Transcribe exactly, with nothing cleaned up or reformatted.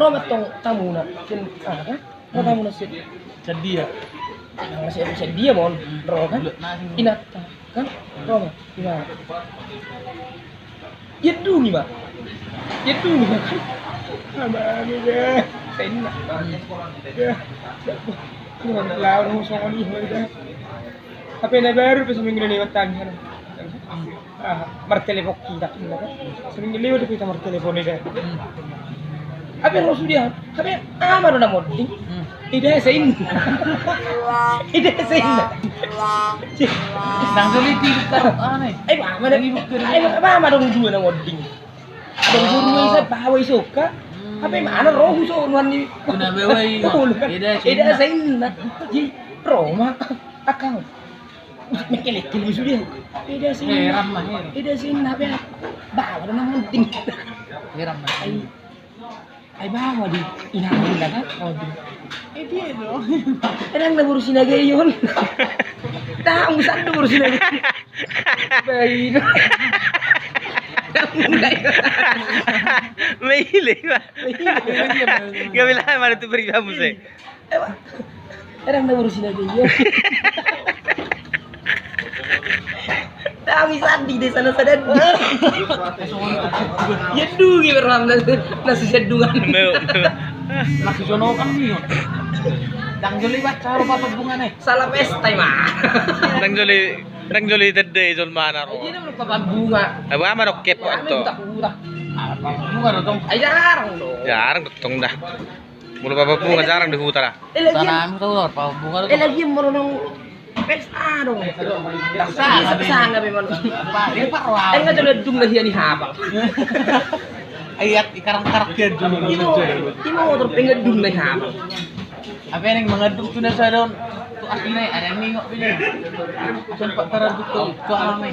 Ro ma tong tamuna, sian aha kan? Ro tamuna sian, sian dia. Nang sian, sian dia ma on, ro kan? Inanta kan? Ro ma, inanta. Iandungi ma. Iandungi ma kan? Abang ida. Sainna. Ya. Lawan songon i ma ida. Hape na baru pe seminggu na lewat tadi kan. Ah, martelepon hita, inna kan? Seminggu lewat hita martelepon ida. Hape ro sude, hape aha ma do na monding? Ida sainna. Ida sainna. Ndang jolo i tidur taruh aneh. Ai ba ma do. Ai ba ma do dua na monding. Adong boru i, sa bawa i soka. Hape mana ro huso nuan ni. Ida sainna. Jadi ro ma. Akang. Mengkelek-kelek sude. Ida sainna. Heran ma, heran. Ida sainna, be. Bawa do na monding. Heran ma. Ai. Ai bawa di. Ina, ina kan? Monding. Eh, dia do. Ndang na boru Sinaga i on. Tahu, sandok boru Sinaga i. Baik. Ndang na. Maile, Pak. Maile. Gabe lahan mana tu beri kamu, se. Eh, Pak. Ndang na boru Sinaga i. Kami sandi desa na sadandi. Iandungi berham na, na sandungan. Masih jono kan ni. Ndang jolo i baca ro Papa Bunga ne. Salah pesta i ma. Ndang jolo i, ndang jolo i tedde jolmana ro. Iya, ro Papa Bunga. Apa ma dokkep to? Papa Bunga do tong. Ai jarang do. Jarang do tong da. Molo Papa Bunga jarang di huta da. Eh, lagian. Tanam tu, Papa Bunga tu. Eh, lagian molo nang pesta do. Daksa. Sanga be molo. Pak, dia Pak Roa. Eh, nga jolo dung na hia ni hapal. Ayat ikarang-karang dia dung. Imo, imo motor pe nga dung na hapal. Apa yang mangandung tu na sadon? Tu asli na, ada yang nengok pilih. Sempat terang tu, tu alami.